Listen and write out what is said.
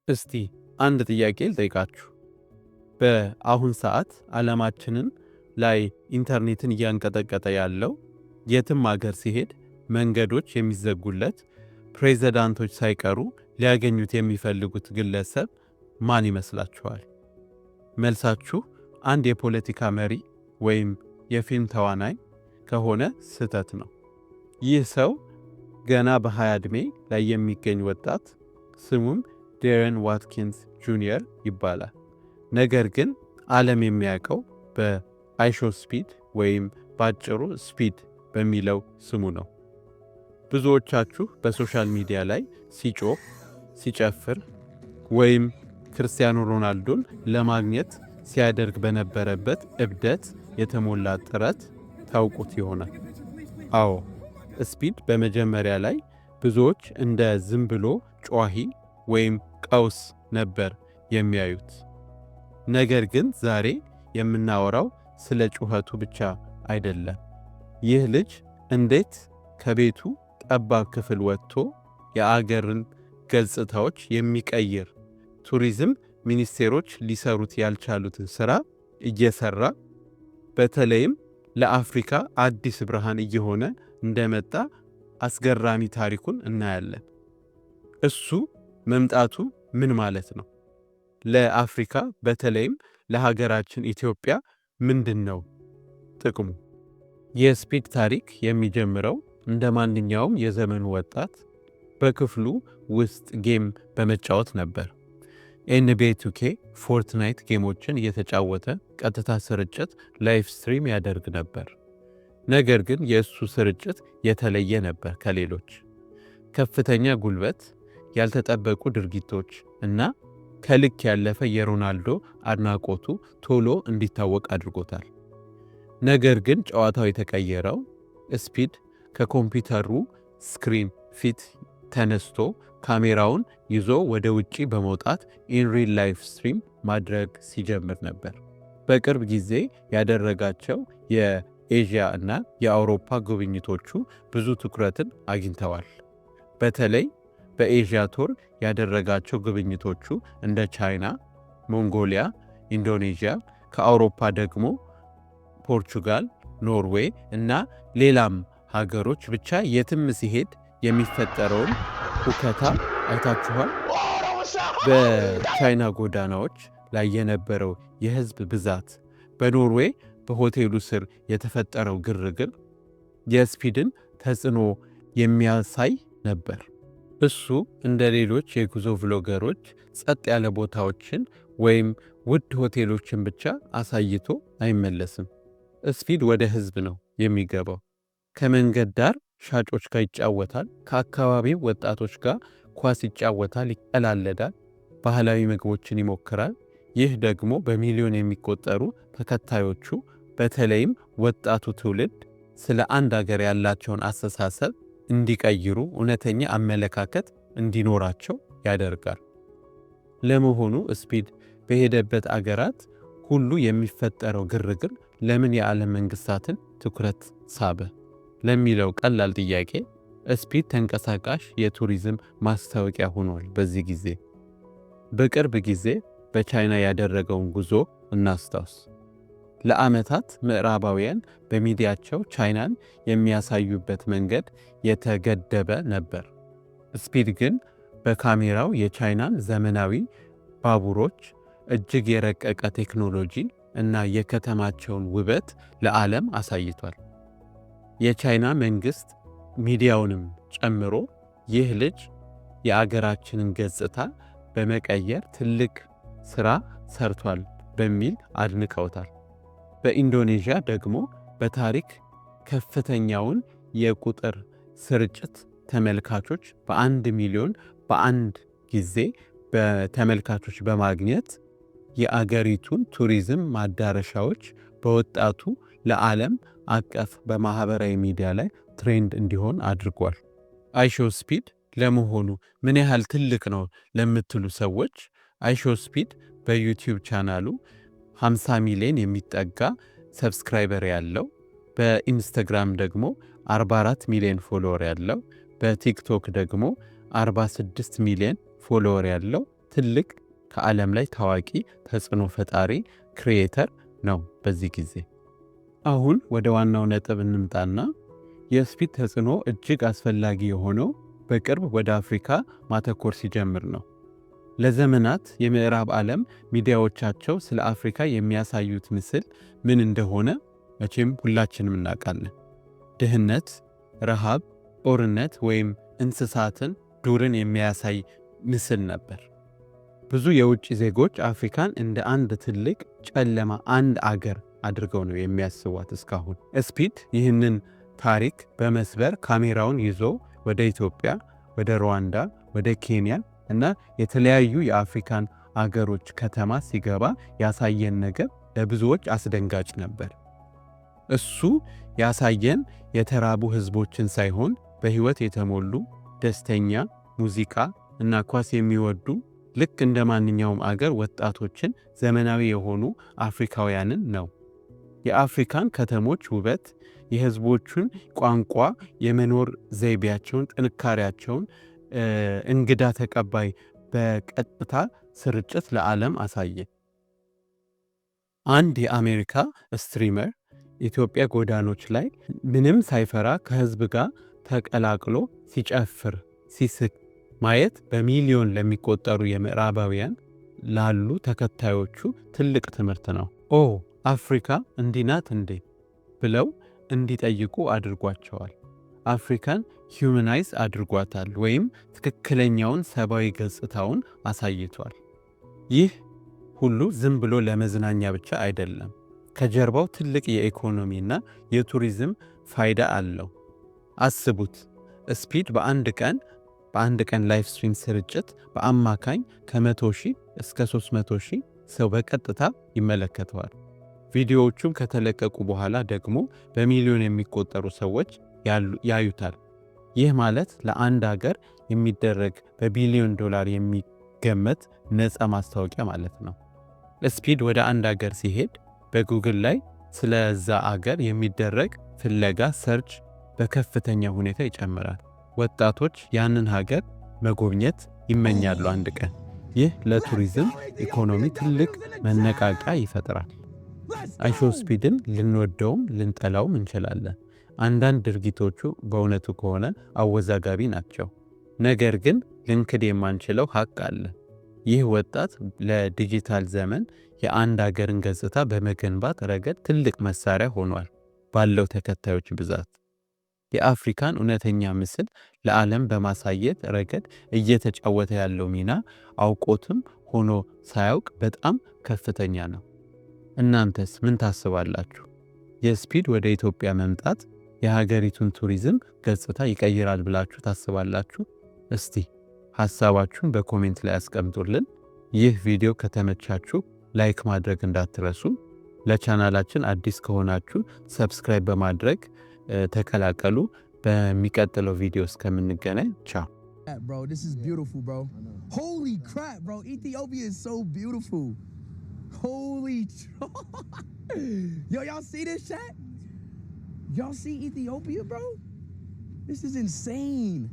እስቲ አንድ ጥያቄ ልጠይቃችሁ። በአሁን ሰዓት ዓለማችንን ላይ ኢንተርኔትን እያንቀጠቀጠ ያለው፣ የትም አገር ሲሄድ መንገዶች የሚዘጉለት፣ ፕሬዝዳንቶች ሳይቀሩ ሊያገኙት የሚፈልጉት ግለሰብ ማን ይመስላችኋል? መልሳችሁ አንድ የፖለቲካ መሪ ወይም የፊልም ተዋናይ ከሆነ ስህተት ነው። ይህ ሰው ገና በ20 ዕድሜ ላይ የሚገኝ ወጣት፣ ስሙም ዴረን ዋትኪንስ ጁኒየር ይባላል። ነገር ግን ዓለም የሚያውቀው በ IShowSpeed ወይም በአጭሩ ስፒድ በሚለው ስሙ ነው። ብዙዎቻችሁ በ social media ላይ ሲጮህ፣ ሲጨፍር ወይም ክርስቲያኖ ሮናልዶን ለማግኘት ሲያደርግ በነበረበት እብደት የተሞላ ጥረት ታውቁት ይሆናል። አዎ፣ ስፒድ በመጀመሪያ ላይ ብዙዎች እንደ ዝም ብሎ ጯሂ ወይም ቀውስ ነበር የሚያዩት። ነገር ግን ዛሬ የምናወራው ስለ ጩኸቱ ብቻ አይደለም። ይህ ልጅ እንዴት ከቤቱ ጠባብ ክፍል ወጥቶ የአገርን ገጽታዎች የሚቀይር፣ ቱሪዝም ሚኒስቴሮች ሊሰሩት ያልቻሉትን ሥራ እየሠራ፣ በተለይም ለአፍሪካ አዲስ ብርሃን እየሆነ እንደመጣ አስገራሚ ታሪኩን እናያለን። እሱ መምጣቱ ምን ማለት ነው? ለአፍሪካ በተለይም ለሀገራችን ኢትዮጵያ ምንድን ነው ጥቅሙ? የስፒድ ታሪክ የሚጀምረው እንደ ማንኛውም የዘመኑ ወጣት በክፍሉ ውስጥ game በመጫወት ነበር። NBA 2K፣ Fortnite game ኦችን እየተጫወተ ቀጥታ ስርጭት live stream ያደርግ ነበር። ነገር ግን የእሱ ስርጭት የተለየ ነበር ከሌሎች። ከፍተኛ ጉልበት፣ ያልተጠበቁ ድርጊቶች እና ከልክ ያለፈ የሮናልዶ አድናቆቱ ቶሎ እንዲታወቅ አድርጎታል። ነገር ግን ጨዋታው የተቀየረው ስፒድ ከኮምፒውተሩ screen ፊት ተነስቶ ካሜራውን ይዞ ወደ ውጪ በመውጣት in real life stream ማድረግ ሲጀምር ነበር። በቅርብ ጊዜ ያደረጋቸው የኤዥያ እና የአውሮፓ ጉብኝቶቹ ብዙ ትኩረትን አግኝተዋል። በተለይ በኤዥያ tour ያደረጋቸው ጉብኝቶቹ እንደ ቻይና፣ ሞንጎሊያ፣ ኢንዶኔዥያ፣ ከአውሮፓ ደግሞ ፖርቹጋል፣ ኖርዌይ እና ሌላም ሀገሮች፣ ብቻ የትም ሲሄድ የሚፈጠረውን ሁካታ አይታችኋል። በቻይና ጎዳናዎች ላይ የነበረው የህዝብ ብዛት፣ በኖርዌይ በሆቴሉ ስር የተፈጠረው ግርግር የስፒድን ተጽዕኖ የሚያሳይ ነበር። እሱ እንደ ሌሎች የጉዞ vlogger ኦች ጸጥ ያለ ቦታዎችን ወይም ውድ ሆቴሎችን ብቻ አሳይቶ አይመለስም። ስፒድ ወደ ህዝብ ነው የሚገባው። ከመንገድ ዳር ሻጮች ጋር ይጫወታል። ከአካባቢው ወጣቶች ጋር ኳስ ይጫወታል፣ ይቀላለዳል፣ ባህላዊ ምግቦችን ይሞክራል። ይህ ደግሞ በሚሊዮን የሚቆጠሩ ተከታዮቹ፣ በተለይም ወጣቱ ትውልድ፣ ስለ አንድ አገር ያላቸውን አስተሳሰብ እንዲቀይሩ፣ እውነተኛ አመለካከት እንዲኖራቸው ያደርጋል። ለመሆኑ ስፒድ በሄደበት አገራት ሁሉ የሚፈጠረው ግርግር ለምን የዓለም መንግስታትን ትኩረት ሳበ? ለሚለው ቀላል ጥያቄ፣ ስፒድ ተንቀሳቃሽ የቱሪዝም ማስታወቂያ ሆኗል። በዚህ ጊዜ በቅርብ ጊዜ በቻይና ያደረገውን ጉዞ እናስታውስ። ለዓመታት ምዕራባውያን በሚዲያቸው ቻይናን የሚያሳዩበት መንገድ የተገደበ ነበር። ስፒድ ግን በካሜራው የቻይናን ዘመናዊ ባቡሮች፣ እጅግ የረቀቀ ቴክኖሎጂ እና የከተማቸውን ውበት ለዓለም አሳይቷል። የቻይና መንግስት ሚዲያውንም ጨምሮ ይህ ልጅ የአገራችንን ገጽታ በመቀየር ትልቅ ስራ ሰርቷል በሚል አድንቀውታል። በኢንዶኔዥያ ደግሞ በታሪክ ከፍተኛውን የቁጥር ስርጭት ተመልካቾች በ1 ሚሊዮን በአንድ ጊዜ በተመልካቾች በማግኘት የአገሪቱን ቱሪዝም ማዳረሻዎች በወጣቱ ለዓለም አቀፍ በማህበራዊ ሚዲያ ላይ trend እንዲሆን አድርጓል። IShowSpeed ለመሆኑ ምን ያህል ትልቅ ነው ለምትሉ ሰዎች፣ IShowSpeed በ YouTube ቻናሉ 50 ሚሊዮን የሚጠጋ subscriber ያለው፣ በኢንስታግራም ደግሞ 44 ሚሊዮን follower ያለው፣ በ TikTok ደግሞ 46 ሚሊዮን follower ያለው ትልቅ ከዓለም ላይ ታዋቂ ተጽዕኖ ፈጣሪ creator ነው በዚህ ጊዜ። አሁን ወደ ዋናው ነጥብ እንምጣና የስፒድ ተጽዕኖ እጅግ አስፈላጊ የሆነው በቅርብ ወደ አፍሪካ ማተኮር ሲጀምር ነው። ለዘመናት የምዕራብ ዓለም ሚዲያዎቻቸው ስለ አፍሪካ የሚያሳዩት ምስል ምን እንደሆነ መቼም ሁላችንም እናውቃለን። ድህነት፣ ረሃብ፣ ጦርነት ወይም እንስሳትን፣ ዱርን የሚያሳይ ምስል ነበር። ብዙ የውጭ ዜጎች አፍሪካን እንደ አንድ ትልቅ ጨለማ አንድ አገር አድርገው ነው የሚያስቧት እስካሁን። ስፒድ ይህንን ታሪክ በመስበር ካሜራውን ይዞ ወደ ኢትዮጵያ፣ ወደ ሩዋንዳ፣ ወደ ኬንያ እና የተለያዩ የአፍሪካን አገሮች ከተማ ሲገባ ያሳየን ነገር ለብዙዎች አስደንጋጭ ነበር። እሱ ያሳየን የተራቡ ህዝቦችን ሳይሆን በሕይወት የተሞሉ፣ ደስተኛ፣ ሙዚቃ እና ኳስ የሚወዱ፣ ልክ እንደ ማንኛውም አገር ወጣቶችን፣ ዘመናዊ የሆኑ አፍሪካውያንን ነው። የአፍሪካን ከተሞች ውበት፣ የህዝቦቹን ቋንቋ፣ የመኖር ዘይቤያቸውን፣ ጥንካሬያቸውን፣ እንግዳ ተቀባይ በቀጥታ ስርጭት ለዓለም አሳየ። አንድ የአሜሪካ streamer ኢትዮጵያ ጎዳኖች ላይ ምንም ሳይፈራ ከህዝብ ጋር ተቀላቅሎ ሲጨፍር፣ ሲስቅ ማየት በሚሊዮን ለሚቆጠሩ የምዕራባውያን ላሉ ተከታዮቹ ትልቅ ትምህርት ነው። "ኦ፣ አፍሪካ እንዲህ ናት እንዴ?" ብለው እንዲጠይቁ አድርጓቸዋል። አፍሪካን humanize አድርጓታል ወይም ትክክለኛውን ሰብአዊ ገጽታውን አሳይቷል። ይህ ሁሉ ዝም ብሎ ለመዝናኛ ብቻ አይደለም። ከጀርባው ትልቅ የኢኮኖሚና የቱሪዝም ፋይዳ አለው። አስቡት፣ ስፒድ በአንድ ቀን live stream ስርጭት በአማካኝ ከ100 ሺህ እስከ 300 ሺህ ሰው በቀጥታ ይመለከተዋል። ቪዲዮዎቹም ከተለቀቁ በኋላ ደግሞ በሚሊዮን የሚቆጠሩ ሰዎች ያዩታል። ይህ ማለት ለአንድ ሀገር የሚደረግ በቢሊዮን ዶላር የሚገመት ነፃ ማስታወቂያ ማለት ነው። ስፒድ ወደ አንድ ሀገር ሲሄድ በጉግል ላይ ስለዛ አገር የሚደረግ ፍለጋ search በከፍተኛ ሁኔታ ይጨምራል። ወጣቶች ያንን ሀገር መጎብኘት ይመኛሉ አንድ ቀን። ይህ ለቱሪዝም ኢኮኖሚ ትልቅ መነቃቂያ ይፈጥራል። አይሾ ስፒድን ልንወደውም ልንጠላውም እንችላለን። አንዳንድ ድርጊቶቹ በእውነቱ ከሆነ አወዛጋቢ ናቸው። ነገር ግን ልንክድ የማንችለው ሀቅ አለ። ይህ ወጣት ለዲጂታል ዘመን የአንድ ሀገርን ገጽታ በመገንባት ረገድ ትልቅ መሳሪያ ሆኗል። ባለው ተከታዮች ብዛት የአፍሪካን እውነተኛ ምስል ለዓለም በማሳየት ረገድ እየተጫወተ ያለው ሚና አውቆትም ሆኖ ሳያውቅ በጣም ከፍተኛ ነው። እናንተስ ምን ታስባላችሁ? የስፒድ ወደ ኢትዮጵያ መምጣት የሀገሪቱን ቱሪዝም ገጽታ ይቀይራል ብላችሁ ታስባላችሁ? እስቲ ሐሳባችሁን በ comment ላይ አስቀምጡልን። ይህ ቪዲዮ ከተመቻችሁ like ማድረግ እንዳትረሱ። ለቻናላችን አዲስ ከሆናችሁ subscribe በማድረግ ተቀላቀሉ። በሚቀጥለው ቪዲዮ እስከምንገናኝ ቻው። Bro, this is beautiful, bro. Holy crap, bro. Ethiopia is so beautiful. Holy. Yo, y'all see this, chat? Y'all see Ethiopia, bro? This is insane.